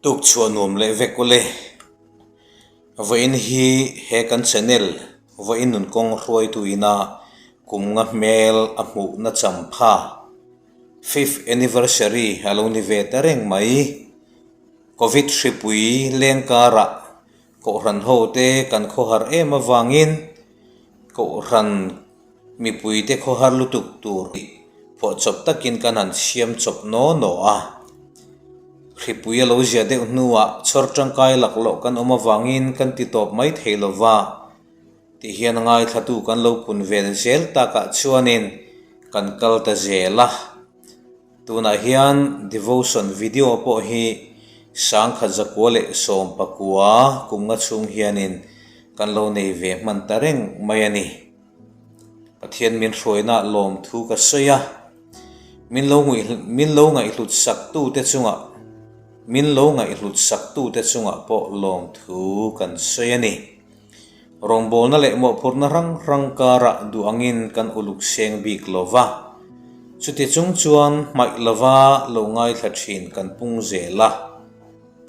Tuk chhuah nuam leh vek ule. Vawiin hi he kan channel vawiin nun kawng hruaitu ina kum nga hmel a hmuhna champha fifth anniversary a lo ni ve ta reng mai. Covid hripui leng karah Kohhran hote kan khawhar em avangin Kohhran mipuite khawhar lutuk tur phuahchawp takin kan han siam chawp naw naw a. Hripui a lo zia deuh hnuah chhawr tangkai laklawh kan awm avangin kan ti tawp mai thei lova tih hian ngaithlatu kan lo pun vel zel takah chuanin kan kal ta zel a. Tunah hian devotion video pawh hi sangkhat zakua leh sawm pakua kum nga chhung hianin kan lo nei ve hman ta reng mai a ni. Pathian min hruaina lawmthu ka sawi a, min lo min lo ngaihhlut sak tute chungah min lo ngaihhlut sak tute chungah pawh lawmthu kan sawi a ni. Rawngbawlna leh mawhphurhna hrang hrang karah duh angin kan uluk seng bik lo va, chuti chung chuan hmaih lova lo ngaithla thin kan pung zel a,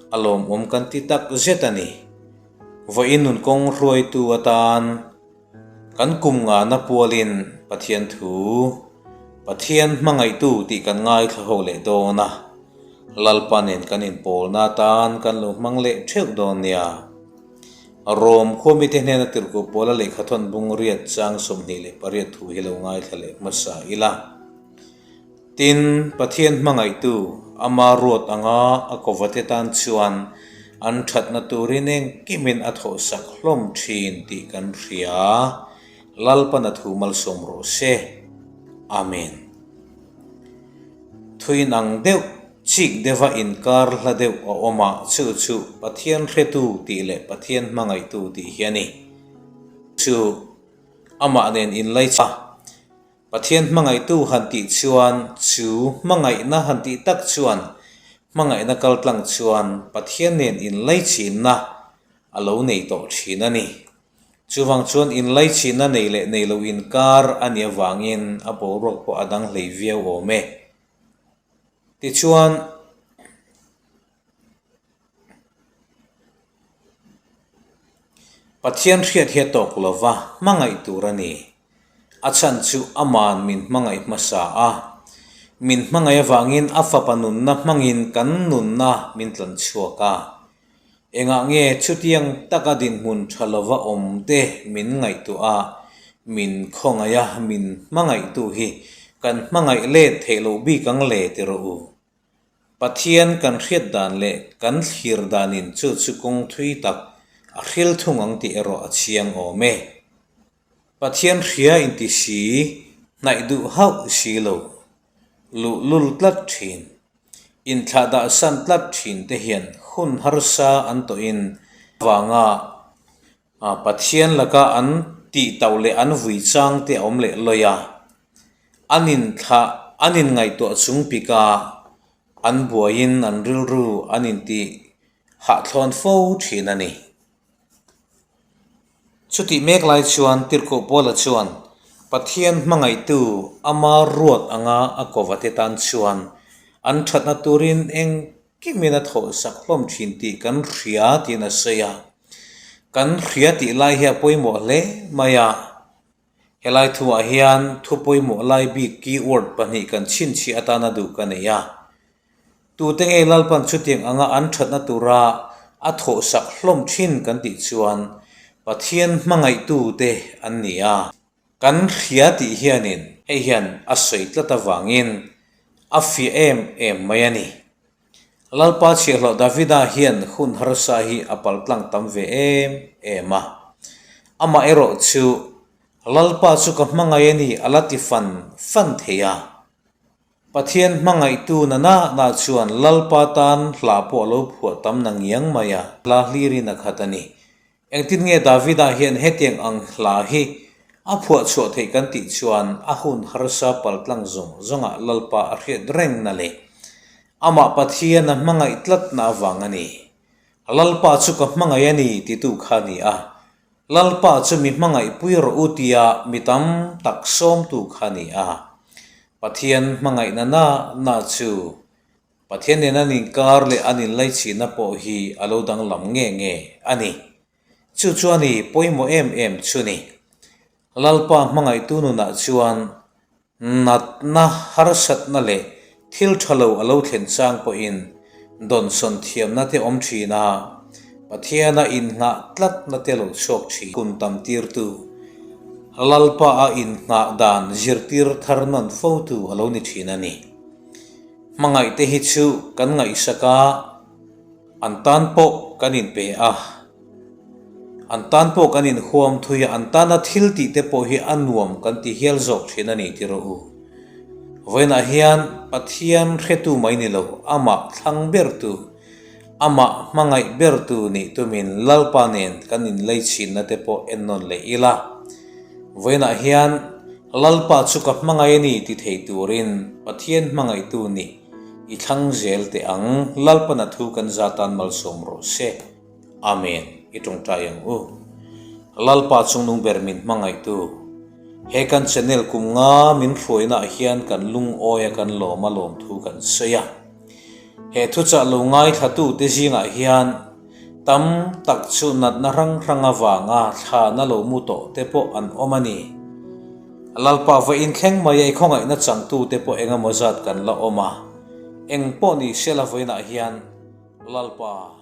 a lawmawm kan ti tak zet a ni. Vawiin nun kawng hruaitu atan kan kum ngahna pualin Pathian thu, Pathian hmangaihtu tih kan ngaithla ho leh dawn a, Lalpa nen kan inpawlna atan kan lo hmang leh theuh dawn nia. Rom khuamite hnena tirhkoh Paula lehkha thawn bung riat chang 28 thu hi lo ngaithla leh hmasa ila. Tin, Pathian hmangaihtu, ama ruat anga a kovate tan chuan an thatna turin engkimin a thawhsak hlawm thin tih kan hria. Lalpan a thu malsawm rawh se. Amen. Thuin ang deuh, chik deuha inkar hla deuh a awm a, chu chu Pathian hretu tih leh Pathian hmangaihtu tih hi a ni. Chu amah nen inlai a, Pathian hmangaihtu han tih chuan chu hmangaihna han tih tak chuan hmangaihna kaltlang chuan Pathian nen inlaichinna a lo nei tawh thin a ni. Chuvang chuan inlaichihna nei leh nei lo inkar a nih avangin a boruak pawh a dang hlei viau awm e. Tichuan, Pathian hriat hi a tawk lo va, hmangaih tur a ni. A chhan chu Aman min hmangaih hmasa a, min hmangaih avangin a fapa nunna hmangin kan nunna min tlan chhuak a. Engah nge chutiang taka dinhmun tha lova awm te min ngaihtuah a, min khawngaih a, min hmangaihtu hi kan hmangaih let theih loh bik ang le ti rawh u. Pathian kan hriat dan leh kan thlir danin chu chu kawng thui tak a hril thung ang tih erawh a chiang awm e. Pathian hria inti si, hnaih duh hauh si lo, luhlul tlat thin. Inthlah dah san tlat thin te hian hun harsa an tawhin vanga Pathian laka an tih tauh leh an vui chang te a awm leh lawi a. An inthlah an inngaihtuah chung pika an buaiin an rilru an intih hahthlawn fo thin a ni. Chutih mek lai chuan Tirhkoh Paula chuan Pathian hmangaihtu ama ruat anga a kovate tan chuan an thatna turin engkimin a thawhsak hlawm thin tih kan hria tiin a sawi a. Kan hria tih lai hi a pawimawh hle mai a. Helai thuah hian thu pawimawh lai bik keyword pahnih kan chhinchhiah atana duh ka nei a. Tute nge Lalpan chutiang anga an thatna tura a thawhsak hlawm thin kan tih chuan Pathian hmangaihtute an ni a. Kan hria tih hianin hei hian a sawi tlat avangin a fiah em em mai a ni. Lalpa chhiahhlawh Davida hian hun harsa hi a paltlang tam ve em em a. Amaherawh chu Lalpa chu ka hmangaih a ni a la ti fan fan thei a. Pathian hmangaihtu na na na chuan Lalpa tan hla pawh a lo phuah tam na ngiang mai a, hla hlirin a khat a ni. Engtin nge Davida hian hetiang ang hla hi a phuah chhuah theih kan tih chuan a hun harsa paltlang zawng zawngah Lalpa a hriat reng na leh amah Pathian a hmangaih tlatna avang a ni. Lalpa chu ka hmangaih a ni titu kha a ni a, Lalpa chu mi hmangaih pui rawh u tia mi tam tak sawmtu kha a ni a. Pathian hmangaihna na na chu. Pathian nen an inkar leh an inlaichihna pawh hi a lo danglam nge nge a ni. Chu chuan i pawimawh em em chu ni. Lalpa hmangaihtu nunah chuan natna, harsatna leh thil tha lo a lo thlen chang pawhin dawnsawn thiamna te awm thin a, Pathiana innghah tlatna te lo chhuak thin. Kun tam tirtu, Lalpa a innghah dan zirtir thar nawn fotu a lo ni thin a ni. Hmangaihte hi chu kan ngaihsak a, an tan pawh kan inpe a. An tan pawh kan inhuam thui a, an tana thil tih te pawh hi a nuam kan ti hial zawk thin a ni ti rawh u. Vawiinah hian Pathian hretu mai ni lo, amah thlang bertu, amah hmangaih bertu nih tumin Lalpa nen kan inleichhinna te pawh ennawn leh ila. Vawiinah hian Lalpa chu ka hmangaih a ni ti thei turin Pathian hmangaihtu nih i thlang zel teh ang, Lalpana thu kan za tan malsawm rawh se. Amen. I tawngtai ang u. Lalpa chungnung ber min hmangaihtu. He kan channel kum nga min hruaina ah hian kan lungawi a kan lawm a lawmthu kan sawi a. He thuchah lo ngaithlatu te zingah hian tam tak chu natna hrang hrang avanga thlana lo mu tawh te pawh an awm a ni. Lalpa va inthleng mai a i khawngaihna changtu te pawh engemaw zat kan la awm a. Eng pawh ni sela vawiinah hian Lalpa.